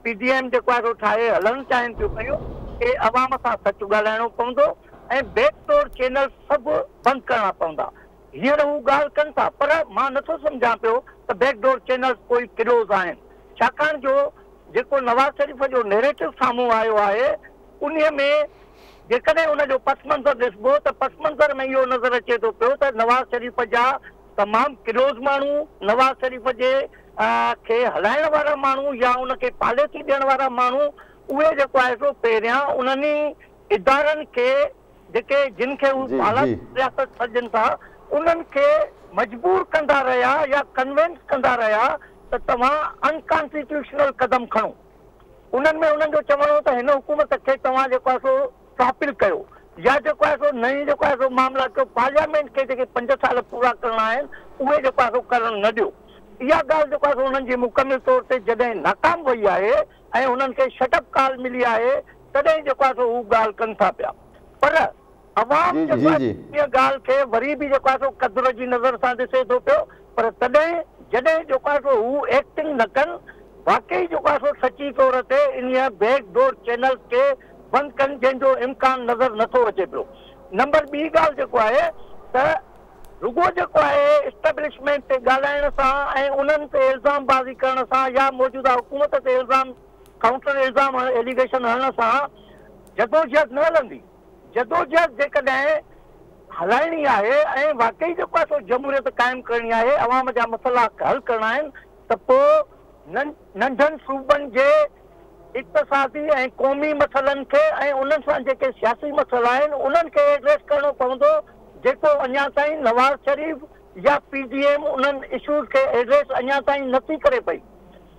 پي ڊي ايم جيڪو آهي سو ٺاهي هلڻ چاهين ٿيون پيون، کي عوام سان سچ ڳالهائڻو پوندو ۽ بيڪ ڊور چينلز سڀ بند ڪرڻا پوندا. هينئر هو ڳالهه ڪن ٿا پر مان نٿو سمجهان پيو ته بيڪ ڊور چينلز ڪوئي ڪلوز آهن، ڇاڪاڻ جو جيڪو نواز شريف جو نيريٽو سامهون آيو آهي انهي ۾ جيڪڏهن ان جو پس منظر ڏسبو ته پس منظر ۾ اهو نظر اچي ٿو پيو ته نواز شريف جا تمام ڪلوز ماڻهو، نواز شريف جي کي هلائڻ وارا ماڻهو يا ان کي پاليسي ڏيڻ وارا ماڻهو اهي جيڪو آهي سو پهريان انهن ئي ادارن کي جيڪي جن کي هو بالا رياست سڏين ٿا انهن کي مجبور ڪندا رهيا يا ڪنوينس ڪندا رهيا ته توهان انڪانسٽيٽيوشنل قدم کڻو. انهن ۾ انهن جو چوڻ هو ته هن حڪومت کي توهان جيڪو آهي سو ٽاپل ڪيو يا جيڪو آهي سو نئين جيڪو آهي سو معاملا ڪيو، پارليامينٽ کي جيڪي 5 سال پورا ڪرڻا آهن اهي جيڪو آهي سو ڪرڻ نه ڏيو. اها ڳالهه جيڪو آهي سو انهن جي مڪمل طور تي جڏهن ناڪام وئي آهي ۽ انهن کي شٽ اپ ڪال ملي آهي تڏهن جيڪو آهي سو هو ڳالهه ڪن ٿا پيا پر عوام جيڪو آهي ان ڳالهه کي وري به جيڪو آهي سو قدر جي نظر سان ڏسي ٿو پيو پر تڏهن جڏهن جيڪو آهي سو هو ايڪٽنگ نه ڪن، واقعي جيڪو آهي سو سچي طور تي انهيء بيڪ ڊور چينلز کي بند ڪن جنهن جو امڪان نظر نه ٿو اچي پيو. نمبر ٻي ڳالهه جيڪو آهي ته رڳو جيڪو آهي اسٽيبلشمينٽ تي ڳالهائڻ سان ۽ انهن تي الزام بازي ڪرڻ سان يا موجوده حڪومت تي الزام ڪائونٽر الزام ايليگيشن هڻڻ سان جدوجهد نه هلندي. جدوجهد جيڪڏهن هلائڻي آهي ۽ واقعي جيڪو آهي سو جمهوريت قائم ڪرڻي آهي، عوام جا مسئلا حل ڪرڻا آهن ته پوء ننڍن صوبن جي اقتصادي ۽ قومي مسئلن کي ۽ انهن سان جيڪي سياسي مسئلا آهن انهن کي ايڊريس ڪرڻو پوندو جيڪو اڃا تائين نواز شريف يا پي ڊي ايم انهن اشوز کي ايڊريس اڃا تائين نٿي ڪري پئي.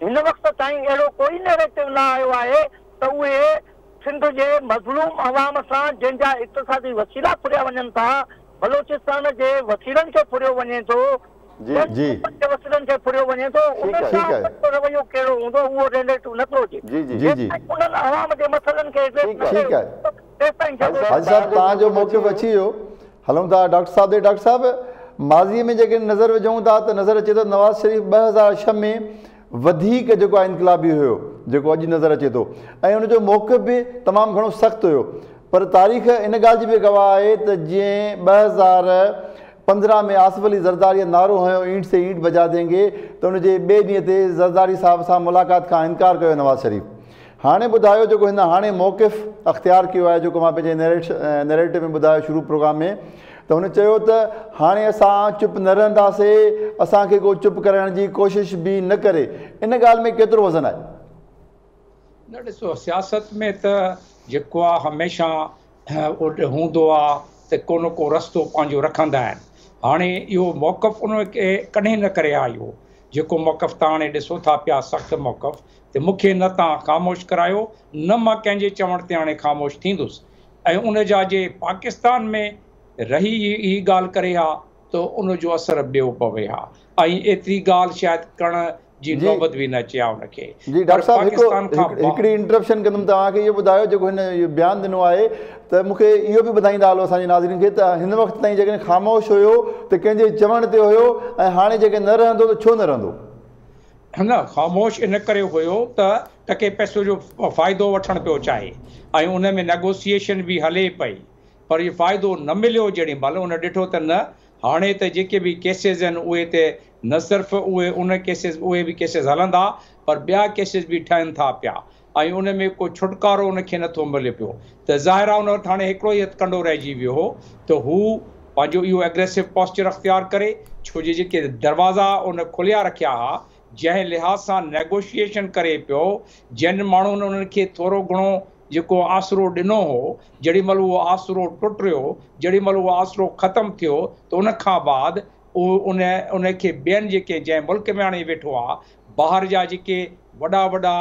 هن وقت تائين اهڙو ڪوئي نيريٽو نه آيو آهي ته اهي سنڌ جي مظلوم عوام سان جنهن جا اقتصادي وسيلا ڦريا وڃن ٿا، بلوچستان جي وسيلن کي ڦريو وڃي ٿو، ٻين صوبن جي وسيلن کي ڦريو وڃي ٿو، انهن سان انهن جو رويو ڪهڙو هوندو اهو رينيٽو نه ٿو اچي. جيستائين انهن عوام جي مسئلن کي ايڊريس نه ڪيو ويندو تيستائين جدوجهد. حاجي صاحب توهان جو موقف اچي ويو، هلون ٿا ڊاڪٽر صاحب ڏي. ڊاڪٽر صاحب ماضي ۾ جيڪڏهن نظر وجهون ٿا ته نظر اچي ٿو نواز شريف 2006 ۾ وڌيڪ جيڪو آهي انقلابي هيو جيڪو اڄ نظر اچي ٿو ۽ ان جو موقف به تمام گهڻو سخت هيو پر تاريخ ان ڳالهه جي به گواهه آهي ته جيئن 2015 ۾ آصف علي زرداري نعرو هنيو اينٽ سي اينٽ بجا دينگي ته ان جي ٻئي ڏينهن تي زرداري صاحب سان ملاقات کان انڪار ڪيو نواز شريف. هاڻي ٻڌايو جيڪو هن هاڻي موقف اختيار ڪيو آهي جيڪو مان پنهنجي نيريٽو ۾ ٻڌايو شروع پروگرام ۾ ته هن چيو ته هاڻي اسان چپ نه رهنداسي اسان کي ڪو چپ ڪرائڻ جي ڪوشش به نه ڪري ان ڳالهه ۾ ڪيترو وزن آهي؟ نه ڏسو سياست ۾ ته جيڪو آ هميشه هوندو آ ته ڪو نه ڪو رستو پنهنجو رکندا آهن هاڻي اهو موقف ان کي ڪڏهن نه ڪري ها اهو جيڪو موقف تان هاڻي ڏسو ٿا پيا سخت موقف ته مون کي نه توهان خاموش ڪرايو نه مان ڪنهن جي چوڻ تي هاڻي خاموش ٿيندس ۽ ان جا جي پاڪستان ۾ رهي هي ڳالهه ڪري ها ته ان جو اثر ٻيو پوي ها ۽ ايتري ڳالهه شايد ڪرڻ جي نوبت به نه اچي ها ان کي. جي ڊاڪٽر صاحب هڪ هڪڙي انٽرپشن ڪندم توهان کي اهو ٻڌايو جيڪو هن اهو بيان ڏنو آهي ته مون کي اهو به ٻڌائيندا هلو اسان جي ناظرين کي ته هن وقت تائين جيڪڏهن خاموش هيو ته ڪنهن جي چوڻ تي هيو ۽ هاڻي جيڪڏهن نه رهندو ته ڇو نه رهندو؟ نه خاموش ان ڪري هيو ته ٽڪي پئسو جو فائدو وٺڻ پيو چاهي ۽ ان ۾ نيگوسيئيشن به هلي پئي پر اهو فائدو نه مليو جيڏي مهل ان ڏٺو ته نه هاڻي ته جيڪي به ڪيسز آهن اهي ته نه صرف اهي ان ڪيسز اهي به ڪيسز هلندا پر ٻيا ڪيسز به ٺهن ٿا پيا ۽ ان ۾ ڪو ڇوٽڪارو ان کي نٿو ملي پيو ته ظاهر آهي ان وٽ هاڻي هڪڙو ئي هٿڪنڊو رهجي ويو هو ته هو پنهنجو اهو ايگريسو پوسچر اختيار ڪري ڇو جو جيڪي دروازا ان کليا رکيا ها جنهن لحاظ سان نيگوشيئيشن ڪري پيو جن ماڻهن انهن کي ٿورو گهڻو جيڪو آسرو ڏنو هو جيڏي مهل اهو آسرو ٽٽيو جيڏي مهل اهو آسرو ختم ٿيو ته ان کان بعد اهو ان ان کي ٻين جيڪي جنهن ملڪ ۾ هاڻي ويٺو آهي ٻاهر جا جيڪي وڏا وڏا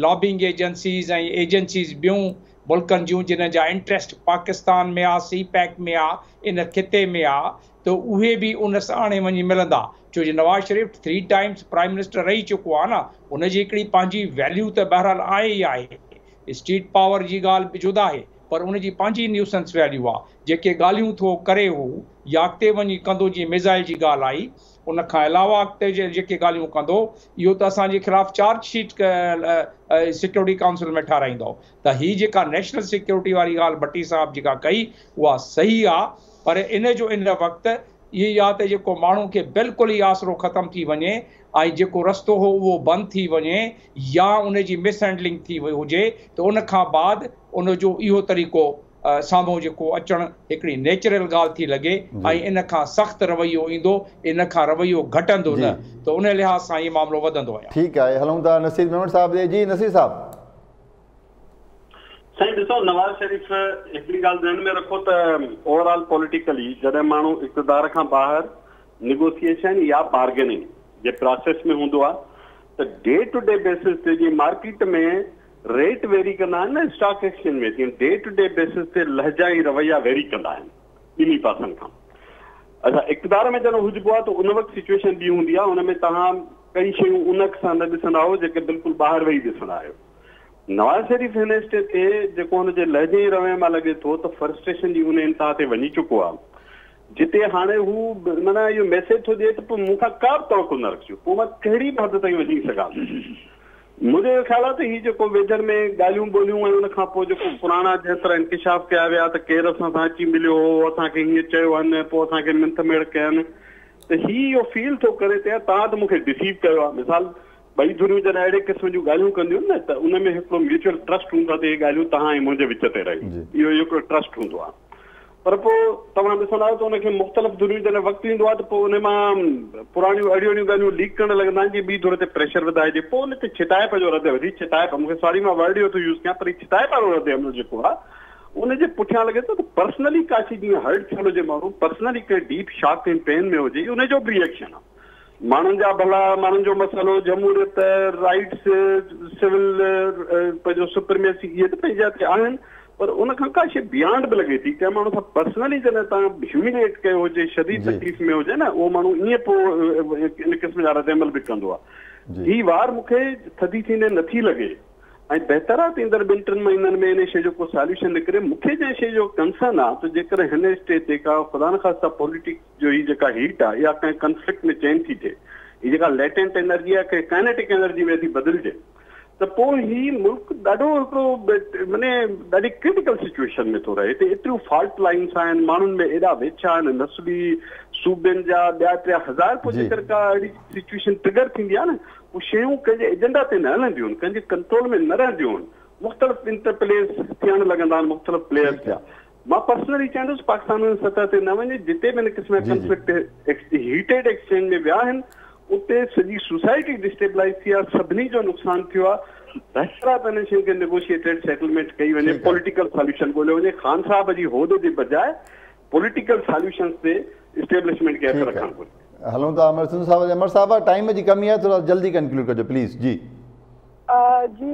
لابنگ ايجنسيز ۽ ايجنسيز ٻيون ملڪن جون جنھن جا انٽريسٽ پاڪستان ۾ آ سي پيڪ ۾ آ ان خطي ۾ آ ته اهي به ان سان هاڻي وڃي ملندا ڇو جو Nawaz Sharif 3 times prime minister رهي چڪو آ نه ان جي هڪڙي پنهنجي ويليو ته بهرحال آهي ئي آهي. स्ट्रीट पावर जी ॻाल्हि बि जुदा आहे, पर उन जी पंहिंजी न्यूसेंस वैल्यू आहे। जेके ॻाल्हियूं थो करे हू या अॻिते वञी कंदो, जीअं मिज़ाइल जी ॻाल्हि आई, उन खां अलावा अॻिते जेके ॻाल्हियूं कंदो, इहो त असांजे ख़िलाफ़ चार्ज शीट सिक्योरिटी काउंसिल में ठाराईंदो। त हीअ जेका नेशनल सिक्योरिटी वारी ॻाल्हि भट्टी साहिबु जेका कई उहा सही आहे, पर इन जो इन वक़्तु इहो आहे त जेको माण्हू खे बिल्कुलु ई आसरो ख़तमु थी वञे ऐं जेको रस्तो हो उहो बंदि थी वञे या उनजी मिसहैंडलिंग थी वई हुजे, त उन खां बाद उनजो इहो तरीक़ो साम्हूं जेको अचणु हिकिड़ी नेचुरल ॻाल्हि थी लॻे ऐं इन खां सख़्तु रवैयो ईंदो, इन खां रवैयो घटंदो न, त उन लिहाज़ सां इहो मामिलो वधंदो आहे। ठीकु आहे, हलूं था नसीर मेमण साहिब ॾे। जी नसीर साहिब। साईं ॾिसो, नवाज़ शरीफ़ हिकिड़ी ॻाल्हि ध्यान में रखो त ओवरऑल पॉलिटिकली जॾहिं माण्हू इक़्तिदार खां ॿाहिरि निगोसिएशन या बार्गेनिंग जे प्रोसेस में हूंदो आहे त डे टू डे बेसिस ते जीअं मार्केट में रेट वेरी कंदा आहिनि न स्टॉक एक्सचेंज में, तीअं डे टू डे बेसिस ते लहजा ऐं रवैया वेरी कंदा आहिनि ॿिन्ही पासनि खां। अच्छा, इक़्तिदार में जॾहिं हुजबो आहे त उन वक़्तु सिचुएशन ॿी हूंदी आहे, उन में तव्हां कई शयूं उन सां न ॾिसंदा आहियो जेके बिल्कुलु ॿाहिरि वेही ॾिसंदा आहियो। नवाज़ शरीफ़ हिन स्टेज ते जेको हुनजे लहजे रवैये मां लॻे थो त फ्रस्ट्रेशन जी उन इंतिहा ते वञी चुको आहे, जिते हाणे हू माना इहो मैसेज थो ॾिए त पोइ मूंखां का बि तवक़ो न रखिजो, पोइ मां कहिड़ी बि हद ताईं वञी सघां। मुंहिंजो ख़्यालु आहे त हीउ जेको वेझनि में ॻाल्हियूं ॿोलियूं ऐं उन खां पोइ जेको पुराणा जंहिं तरह इंकिशाफ़ कया विया त केरु असां सां अची मिलियो हो, असांखे हीअं चयो आहिनि, पोइ असांखे मिंथ मेड़ कयनि, त हीउ इहो फील थो करे त तव्हां त मूंखे डिसीव कयो आहे। मिसाल ॿई धुरियूं जॾहिं अहिड़े क़िस्म जूं ॻाल्हियूं कंदियूं आहिनि न त उन में हिकिड़ो म्यूचुअल ट्रस्ट हूंदो आहे त इहे ॻाल्हियूं तव्हां ऐं मुंहिंजे विच ते रहियूं, इहो हिकिड़ो ट्रस्ट हूंदो आहे। पर पोइ तव्हां ॾिसंदा आहियो त उनखे मुख़्तलिफ़ धुरियूं जॾहिं वक़्तु ईंदो आहे त पोइ उन मां पुराणियूं अहिड़ियूं अहिड़ियूं ॻाल्हियूं लीक करणु लॻंदा आहिनि जीअं ॿी धुर ते प्रेशर वधाइजे, पोइ उन ते छिताइप जो रद्द वधी छिताइप, मूंखे सॉरी मां वर्ड इहो थो यूज़ कयां, पर छिताइप वारो रद्द अमल जेको आहे उनजे पुठियां लॻे थो त पर्सनली का शइ जीअं हर्ट थियल हुजे माण्हू, पर्सनली कंहिं डीप शॉक ऐं पेन में हुजे, उनजो बि रिएक्शन आहे। माण्हुनि जा भला, माण्हुनि जो मसइलो, जमहूरियत, राइट्स, सिविल पंहिंजो सुप्रीमेसी, इहे त पंहिंजी जाइ ते आहिनि, पर उन खां का शइ बियॉन्ड बि लॻे थी। कंहिं माण्हू सां पर्सनली जॾहिं तव्हां ह्यूमिलिएट कयो हुजे, शदीद तकलीफ़ में हुजे न, उहो माण्हू ईअं पोइ इन क़िस्म जा रद्द अमल बि कंदो आहे। हीअ वार मूंखे थधी थींदे नथी लॻे ऐं बहितर आहे त ईंदड़ ॿिनि टिनि महीननि में इन शइ जो को सॉल्यूशन निकिरे। मूंखे जंहिं शइ जो कंसर्न आहे त जेकर हिन स्टेज ते का ख़ुदा न ख़ास्ता पॉलिटिक्स जो हीअ जेका हीट आहे या कंहिं कॉन्फ्लिक्ट में चेंज थी थिए, हीअ जेका लेटेंट एनर्जी आहे कंहिं काइनेटिक एनर्जी में थी बदिलजे, त पोइ हीउ मुल्क ॾाढो हिकिड़ो माने ॾाढी क्रिटिकल सिचुएशन में थो रहे। हिते एतिरियूं फॉल्ट लाइन्स आहिनि, माण्हुनि में एॾा वेछा आहिनि, नस्ली सूबनि जा ॿिया टिया हज़ार, पोइ जेकर का अहिड़ी सिचुएशन ट्रिगर थींदी आहे न, पोइ शयूं कंहिंजे एजेंडा ते न हलंदियूं आहिनि, कंहिंजे कंट्रोल में न रहंदियूं आहिनि, मुख़्तलिफ़ इंटरप्लेस थियणु लॻंदा आहिनि मुख़्तलिफ़ प्लेयर्स जा। मां पर्सनली चाहींदुसि पाकिस्तान उन सतह ते न वञे जिते बि हिन क़िस्म जा कॉन्फ्लिक्ट हीटेड एक्सचेंज में विया आहिनि, उते सॼी सोसाइटी डिस्टेबलाइज़ थी आहे, सभिनी जो नुक़सानु थियो आहे। बहितर आहे त हिन शइ खे नेगोशिएटेड सेटलमेंट कई वञे, पॉलिटिकल सॉल्यूशन ॻोल्हियो वञे। ख़ान साहिब जी होद जे बजाए पॉलिटिकल सॉल्यूशंस ते एस्टेब्लिशमेंट खे हथु रखणु घुरिजे। हलूं था अमर सिंह साहिब। अमर साहिब, टाइम जी कमी आहे, थोरो जल्दी कंक्लूड कजो प्लीज़। जी जी,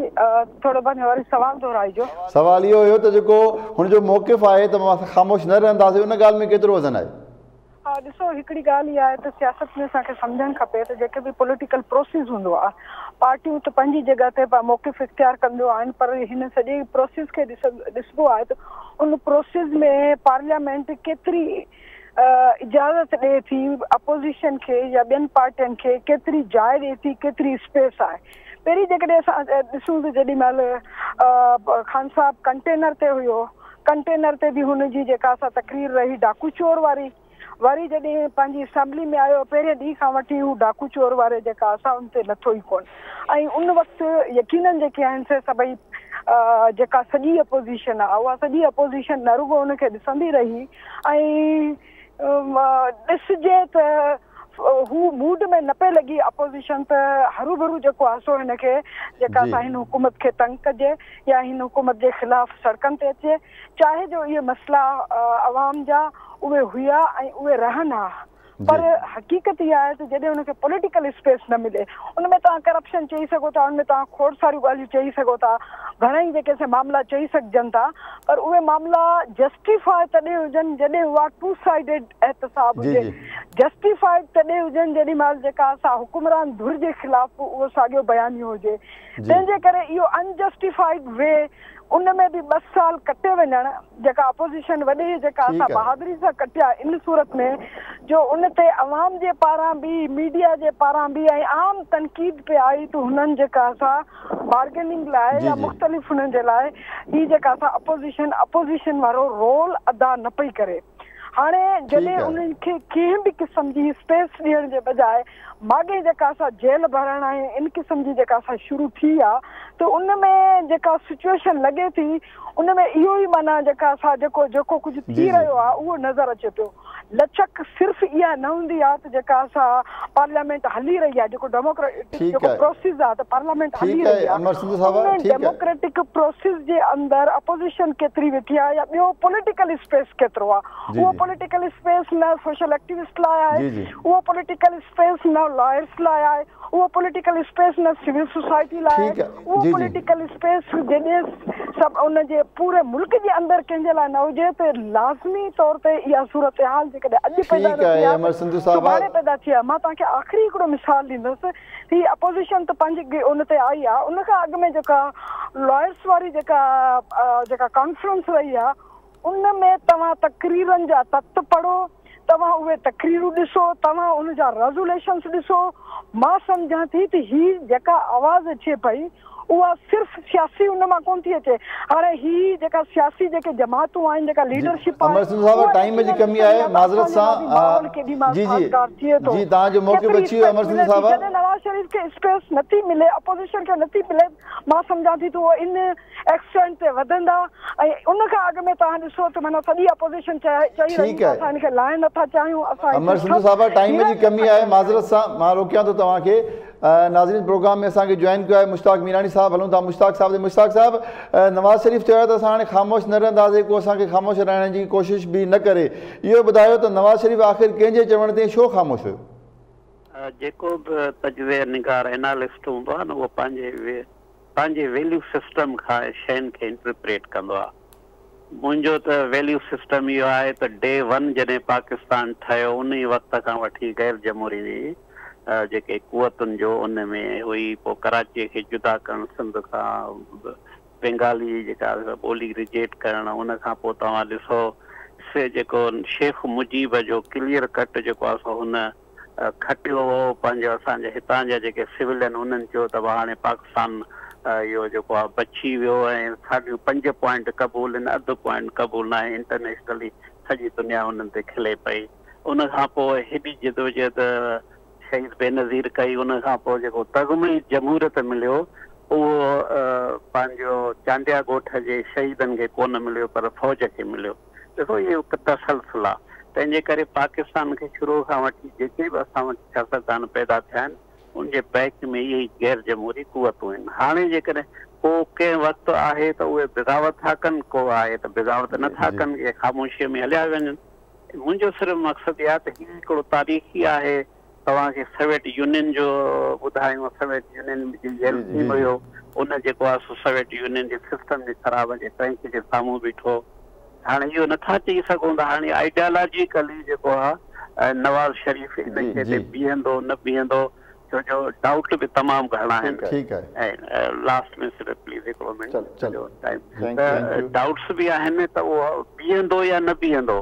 थोरो वरी सवाल दोहराइजो। सवाल इहो हुयो त जेको हुनजो मौक़िफ़ आहे त मां ख़ामोश न रहंदासीं, उन ॻाल्हि में केतिरो वज़न आहे? हा, ॾिसो, हिकिड़ी ॻाल्हि इहा आहे त सियासत में असांखे सम्झणु खपे त जेके बि पॉलिटिकल प्रोसेस हूंदो आहे, पार्टियूं त पंहिंजी जॻह ते मौक़िफ़ इख़्तियार कंदियूं आहिनि, पर हिन सॼे प्रोसेस खे ॾिसबो आहे त उन प्रोसेस में पार्लियामेंट केतिरी इजाज़त ॾिए थी अपोज़िशन खे या ॿियनि पार्टियुनि खे, केतिरी जाइ ॾिए थी, केतिरी स्पेस आहे। पहिरीं जेकॾहिं असां ॾिसूं त जेॾी महिल ख़ान साहिबु कंटेनर ते हुयो, कंटेनर ते बि हुनजी जेका असां तकरीर रही डाकू चोर वारी, वरी जॾहिं पंहिंजी असेंबली में आयो पहिरें ॾींहं खां वठी हू डाकू चोर वारे जेका असां उन ते लथो ई कोन। ऐं उन वक़्तु यकीनन जेके आहिनि से सभई जेका सॼी अपोज़िशन आहे उहा सॼी अपोज़िशन न रुॻो हुनखे ॾिसंदी रही ऐं ॾिसजे त हू मूड में न पई लॻी अपोज़िशन, त हरू भरू जेको आहे सो हिनखे जेका असां हिन हुकूमत खे तंग कजे या हिन हुकूमत जे ख़िलाफ़ सड़कनि ते अचे, चाहे जो इहे मसइला अवाम जा उहे हुया ऐं उहे रहनि हा, पर हक़ीक़त इहा आहे त जॾहिं हुनखे पॉलिटिकल स्पेस न मिले, उन में तव्हां करप्शन चई सघो था, उन में तव्हां खोड़ सारियूं ॻाल्हियूं चई सघो था, घणेई जेके से मामला चई सघजनि था, पर उहे मामला जस्टिफाई तॾहिं हुजनि जॾहिं उहा टू साइडेड एहतसाब हुजे, جسٽيفائيڊ تڏهن هجن جيڏي مهل جيڪا اسان حڪمران ڌر جي خلاف به اهو ساڳيو بيانيو هجي. تنهن جي ڪري اهو انجسٽيفائيڊ وي ان ۾ به ٻه سال ڪٽي وڃڻ جيڪا اپوزيشن وڏي جيڪا اسان بهادري سان ڪٽيا ان صورت ۾ جو ان تي عوام جي پاران به ميڊيا جي پاران به ۽ عام تنقيد پئي آئي ته هنن جيڪا اسان بارگيننگ لاء يا مختلف هنن جي لاء هي جيڪا اسان اپوزيشن اپوزيشن وارو رول ادا نه پئي ڪري. هاڻي جڏهن انهن کي ڪنهن به قسم جي اسپيس ڏيڻ جي بجاء ماڳهين جيڪا سا جيل ڀرڻ ۽ ان قسم جي جيڪا سا شروع ٿي آ ته ان ۾ جيڪا سچوئيشن لڳي ٿي ان ۾ اهو ئي معنيٰ جيڪا سا جيڪو جيڪو ڪجهه ٿي رهيو آ اهو نظر اچي پيو. لچڪ صرف اها نه هوندي آ ته جيڪا سا پارليامينٽ هلي رهي آ جيڪو ڊيموڪريٽڪ جيڪو پروسيس آ ته پارليامينٽ هلي رهي آ ان ڊيموڪريٽڪ پروسيس جي اندر اپوزيشن ڪيتري ويٺي آ يا ٻيو پوليٽيڪل اسپيس ڪيترو آ اهو پوليٽيڪل اسپيس نه سوشل ايڪٽيوسٽ لاء آهي اهو پوليٽيڪل اسپيس نه لائرس لاء آهي اهو پوليٽيڪل اسپيس نه سول سوسائٽي لاء آهي اهو پوليٽيڪل اسپيس جڏهن سڀ ان جي پوري ملڪ جي اندر ڪنهن جي لاء نه هجي ته لازمي طور تي اها صورتحال جيڪڏهن اڄ پيدا نه ٿي آهي ته سڀاڻي پيدا ٿي آهي. مان توهان کي آخري هڪڙو مثال ڏيندس هي اپوزيشن ته پنهنجي ان تي آئي آهي ان کان اڳ ۾ جيڪا لائرس واري جيڪا جيڪا ڪانفرنس رهي آهي ان ۾ توهان تقريرن جا تت پڙهو، توهان اهي تقريرون ڏسو، توهان ان جا ريزوليشنز ڏسو، مان سمجهان ٿي ته هي جيڪا آواز اچي پئي اها صرف سياسي ان مان ڪونه ٿي اچي، هاڻي هي جيڪا سياسي جيڪي جماعتون آهن جيڪا ليڊرشپ آهي اها يقينن ڏسندي آهي ته اسان جي لاء به ماحول ڪيڏي مهل سازگار ٿئي ٿو، ڪيتري اسپيس ملي ٿي، جڏهن نواز شريف کي اسپيس نٿي ملي، اپوزيشن کي نٿي ملي، مان سمجهان ٿي ته اهو ان ايڪسٽينٽ تي وڌندا ۽ ان کان اڳ ۾ توهان ڏسو ته معنيٰ سڄي اپوزيشن چئي رهي ته اسان هن کي لاهڻ نٿا چاهيون اسان امر سنڌو صاحبه ٽائيم جي ڪمي آهي معذرت سان مان روڪيان ٿو توهان کي ناظرين پروگرام ۾ اسان کي جوائن ڪيو آهي مشتاق ميراڻي صاحب هلون ٿا مشتاق صاحب تي مشتاق صاحب نواز شريف چيو آهي ته اسان هاڻي خاموش نه رهنداسين ڪو اسان کي خاموش رهڻ جي ڪوشش به نه ڪري اهو ٻڌايو ته نواز شريف آخر ڪنهن جي چوڻ تي ڇو خاموش هيو؟ جيڪو به تجزيه نگار اينالسٽ هوندو آهي نه اهو پنهنجي پنهنجي ويليو سسٽم کان شين کي انٽرپريٽ ڪندو آهي. منهنجو ته ويليو سسٽم اهو آهي ته ڊي ون جڏهن پاڪستان ٺهيو انهي وقت کان وٺي غير جمهوري جيڪي قوتن جو ان ۾ هئي پوء ڪراچي کي جدا ڪرڻ سنڌ کان بينگالي جيڪا ٻولي ريجيڪٽ ڪرڻ ان کان پوء توهان ڏسو سي جيڪو شيخ مجيب جو ڪليئر ڪٽ جيڪو آهي سو هن کٽيو هو پنهنجو اسان جي هتان جا جيڪي سولين انهن چيو ته ڀا هاڻي پاڪستان اهو جيڪو آهي بچي ويو ۽ ساڍيون پنج پوائنٽ قبول آهن اڌ پوائنٽ قبول ناهي انٽرنيشنلي سڄي دنيا انهن تي کلي پئي ان کان پوء هيڏي جدوجهد شهيد بينظير ڪئي ان کان پوء جيڪو تغمه جمهوريت مليو اهو پنهنجو چانڊيا ڳوٺ جي شهيدن کي ڪونه مليو پر فوج کي مليو. ڏسو اهو هڪ تسلسل آ، تنهن جي ڪري پاڪستان کي شروع کان وٺي جيڪي به اسان وٽ سياستدان پيدا ٿيا آهن، ان جي بيڪ ۾ اهي ئي غير جمهوري قوتون آهن. هاڻي جيڪڏهن ڪو ڪنهن وقت آهي ته اهي بغاوت ٿا ڪن، ڪو آهي ته بغاوت نه ٿا ڪن، اهي خاموشيء ۾ هليا وڃن. منهنجو صرف مقصد اهو آهي ته هي هڪڙو تاريخي آهي، توهان کي سويٽ يونين جو ٻڌايون، سويٽ يونين جي ييلسين هيو، ان جيڪو آهي سو سويٽ يونين جي سسٽم جي خراب جي ٽينڪ جي سامهون بيٺو. هاڻي اهو نٿا چئي سگهون ته هاڻي آئيڊيالاجيڪلي جيڪو آهي نواز شريف ان شيء تي بيهندو نه بيهندو، ڇو جو ڊائوٽ به تمام گهڻا آهن. ۽ لاسٽ ۾ صرف پليز هڪڙو منٽ سڄو ٽائيم ته ڊائوٽس به آهن ته اهو بيهندو يا نه بيهندو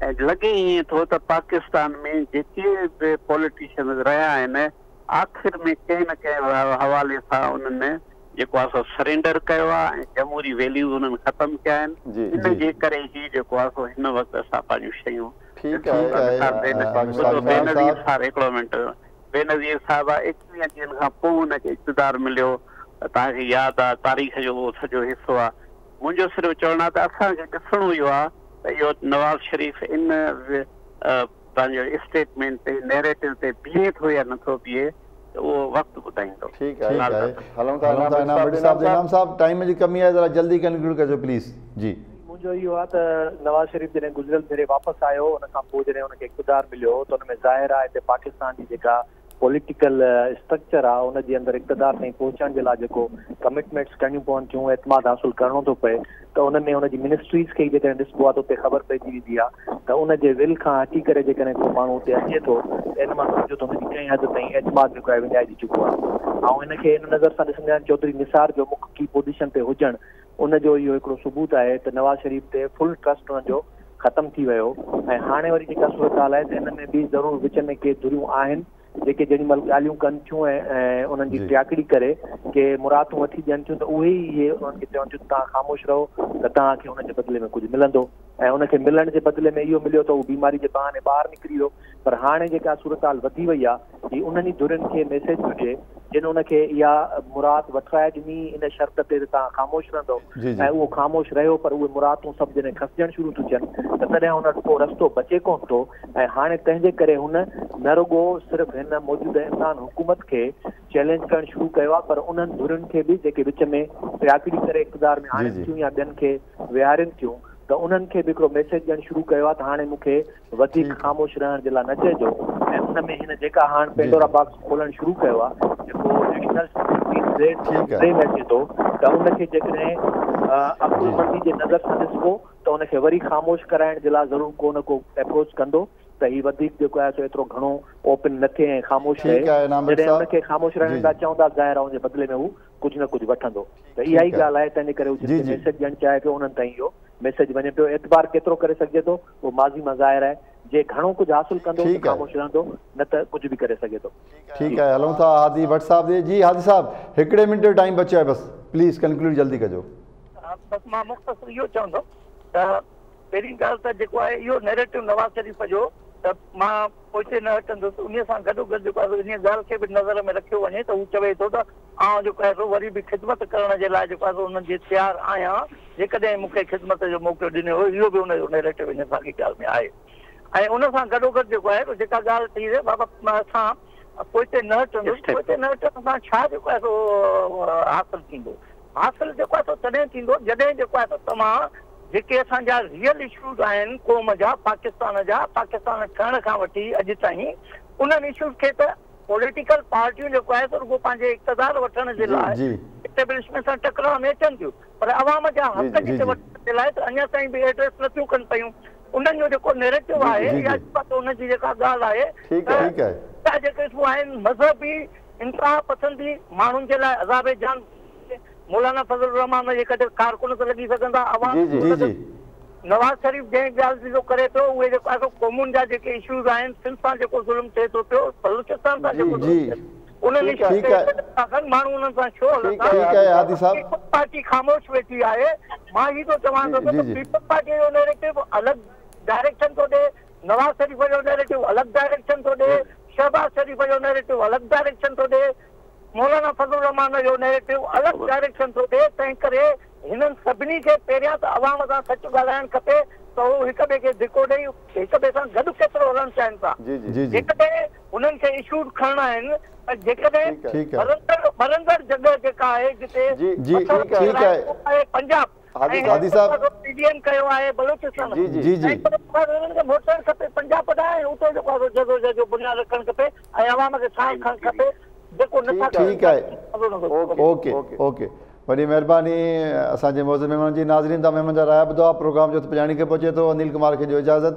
۽ لڳي ائين ٿو ته پاڪستان ۾ جيڪي به پوليٽيشنز رهيا آهن آخر ۾ ڪنهن نه ڪنهن حوالي سان انهن جيڪو آهي سو سرينڊر ڪيو آهي ۽ جمهوري ويليوز انهن ختم ڪيا آهن ان جي ڪري هي جيڪو آهي سو هن وقت اسان پنهنجون شيون ڏسون ٿا. مثال بينظير صاحب هڪڙو منٽ بينظير صاحبه ايڪويهن ڏينهن کان پوء هن کي اقتدار مليو توهان کي ياد آ تاريخ جو اهو سڄو حصو آ منهنجو صرف چوڻ آ ته اسان کي ڏسڻو اهو آ ته اهو نواز شريف ان پنهنجو اسٽيٽمينٽ تي نيريٽو تي بيهي ٿو يا نٿو بيهي ته اهو وقت ٻڌائيندو. ٺيڪ آهي هلون ٿا انعام ڀٽي صاحب تي انعام صاحب ٽائيم جي ڪمي آهي ذرا جلدي ڪنڪلوڊ ڪجو پليز جي. منهنجو اهو آ ته نواز شريف جڏهن گذريل ڀيري واپس آيو ان کان پوء جڏهن ان کي اقتدار مليو ته ان ۾ ظاهر آ هتي پاڪستان جي جيڪا पॉलिटिकल स्ट्रक्चर आहे उन जे अंदरि इक़्तिदार ताईं पहुचण जे लाइ जेको कमिटमेंट्स करणियूं पवनि थियूं, एतमाद हासिल करिणो थो पए, त उन में उनजी मिनिस्ट्रीज़ खे ई जेकॾहिं ॾिसबो आहे त उते ख़बर पइजी वेंदी आहे त उन जे will खां हटी करे जेकॾहिं को माण्हू उते अचे थो त इन मां सम्झो त हुनजी कंहिं हद ताईं एतमाद जेको आहे विञाइजी चुको आहे। ऐं हिनखे हिन नज़र सां ॾिसंदा आहिनि चौधरी निसार जो मुख्य की पोज़ीशन ते हुजणु उनजो इहो हिकिड़ो सबूत आहे त नवाज़ शरीफ़ ते फुल ट्रस्ट हुनजो ख़तमु थी वियो। ऐं हाणे वरी जेका सूरत हाल आहे त हिन में बि ज़रूरु विच में के धुरियूं आहिनि जेके जेॾी महिल ॻाल्हियूं कनि थियूं ऐं उन्हनि जी टियाकड़ी करे के मुरातूं वठी ॾियनि थियूं त उहे ई इहे उन्हनि खे चवनि थियूं तव्हां ख़ामोश रहो त तव्हांखे हुनजे बदिले में कुझु मिलंदो। ऐं हुनखे मिलण जे बदिले में इहो मिलियो त उहो बीमारी जे बहाने ॿाहिरि निकिरी वियो। पर हाणे जेका सूरत हाल वधी वई आहे की उन्हनि ई धुरियुनि खे मैसेज पियो ॾिए जिन हुनखे इहा मुराद वठाराए ॾिनी इन शर्त ते त तव्हां ख़ामोश रहंदव ऐं उहो ख़ामोश रहियो, पर उहे मुरातूं सभु जॾहिं खसिजणु शुरू थियूं थियनि त तॾहिं हुन वटि को रस्तो बचे कोन थो। ऐं हाणे तंहिंजे करे हुन न रुगो सिर्फ़ु हिन मौजूदा इमरान हुकूमत खे चैलेंज करणु शुरू कयो आहे, पर उन्हनि धुरियुनि खे बि जेके विच में टियाकड़ी करे इक़्तिदार में आणनि थियूं या ॿियनि खे विहारनि थियूं त उन्हनि खे बि हिकिड़ो मैसेज ॾियणु शुरू कयो आहे त हाणे मूंखे वधीक ख़ामोश रहण जे लाइ न चइजो। ऐं उन में हिन जेका हाणे पेंडोरा बॉक्स खोलणु शुरू कयो आहे जेको नेशनल सिक्योरिटी में अचे थो त उनखे जेकॾहिं अक़लमंदी जे नज़र सां ॾिसबो त उनखे वरी ख़ामोश कराइण जे लाइ ज़रूरु को न को अप्रोच कंदो त हीउ वधीक जेको आहे सो एतिरो घणो ओपन न थिए ऐं ख़ामोश रहे। जॾहिं हुनखे ख़ामोश रहण लाइ चवंदा ज़ाहिर आहे हुनजे बदिले में हू कुझु न कुझु वठंदो। त इहा ई ॻाल्हि आहे, तंहिंजे करे हू जिते मैसेज ॾियणु चाहे पियो उन्हनि ताईं इहो मैसेज वञे पियो। एतबार केतिरो करे सघिजे थो उहो माज़ी मां ज़ाहिर आहे, जे घणो कुझु हासिल कंदो त ख़ामोश रहंदो, न त कुझु बि करे सघे थो। ठीकु आहे, हलूं था हादी भट्ट साहिब ॾे। जी हादी साहिब, हिकिड़े मिंट जो टाइम बचियो आहे, बसि प्लीज़ कंक्लूड जल्दी कजो। बसि मां मुख़्तसिर इहो चवंदुमि त पहिरीं ॻाल्हि त जेको आहे इहो नैरेटिव नवाज़ शरीफ़ जो त मां पोइते न हटंदुसि, उन सां गॾोगॾु जेको आहे इन ॻाल्हि खे बि नज़र में रखियो वञे त हू चवे थो त आउं जेको आहे सो वरी बि ख़िदमत करण जे लाइ जेको आहे सो उन्हनि जे तयारु आहियां, जेकॾहिं मूंखे ख़िदमत जो मौक़ो ॾिनो वियो, इहो बि हुनजो नैरेटिव इन साॻी ॻाल्हि में आहे। ऐं उन सां गॾोगॾु जेको आहे जेका ॻाल्हि थी बाबा असां पोइते न हटंदुसि, पोइते न हटण सां छा जेको आहे सो हासिल थींदो? हासिल जेको आहे सो तॾहिं थींदो जॾहिं जेको आहे सो तव्हां जेके असांजा रियल इशूज़ आहिनि क़ौम जा, पाकिस्तान जा, पाकिस्तान ठहण खां वठी अॼु ताईं उन्हनि इशूज़ खे त पॉलिटिकल पार्टियूं जेको आहे रुगो पंहिंजे इक़्तिदार वठण जे लाइ एस्टेब्लिशमेंट सां टकराव में अचनि थियूं, पर अवाम जा हक़ जेके वठण जे लाइ त अञा ताईं बि एड्रेस नथियूं कनि पयूं। उन्हनि जो जेको नैरेटिव आहे या उनजी जेका ॻाल्हि आहे जेके इशू आहिनि मज़हबी इंतहा पसंदी माण्हुनि जे लाइ अज़ाब जान, मौलाना फज़ल रहमान जे कॾहिं कारकुन त लॻी सघंदा अवाम। नवाज़ शरीफ़ जंहिं ॻाल्हि जो करे पियो उहे जेको आहे क़ौमुनि जा जेके इशूज़ आहिनि, सिंध सां जेको ज़ुल्म थिए थो पियो, बलूचिस्तान सां जेको उन्हनि माण्हू उन्हनि सां छो हलंदा? पीपल्स पार्टी ख़ामोश वेठी आहे। मां हीउ थो चवां थो त पीपल्स पार्टी जो नैरेटिव अलॻि डायरेक्शन थो ॾिए, नवाज़ शरीफ़ जो नैरेटिव अलॻि डायरेक्शन थो ॾिए, शहबाज़ शरीफ़ जो नैरेटिव अलॻि डायरेक्शन थो ॾिए, मौलाना फज़ल रहमान जो नैरेटिव अलॻि डायरेक्शन थो ॾिए। तंहिं करे हिननि सभिनी खे पहिरियां त अवाम सां सच ॻाल्हाइणु खपे त हू हिक ॿिए खे धिको ॾेई हिक ॿिए सां गॾु केतिरो हलणु चाहिनि था। जेकॾहिं हुननि खे इशूज़ खणणा आहिनि त जेकॾहिं मरंदड़ जॻह जेका आहे जिते पंजाब पीडीएम कयो आहे, बलूचिस्तान हुननि खे मोटणु खपे, पंजाब ॾांहुं उते जेको आहे जदोजहद जो बुनियाद रखणु खपे ऐं अवाम खे साह खणणु खपे जेको नथा। ठीकु आहे, ओके ओके, वॾी महिरबानी असांजे मौज़ महिमान जी। नाज़रीन, तव्हां महिमान जा राय ॿुधो आहे। प्रोग्राम जो पुॼाणी खे पहुचे थो। अनिल कुमार खे ॾियो इजाज़त।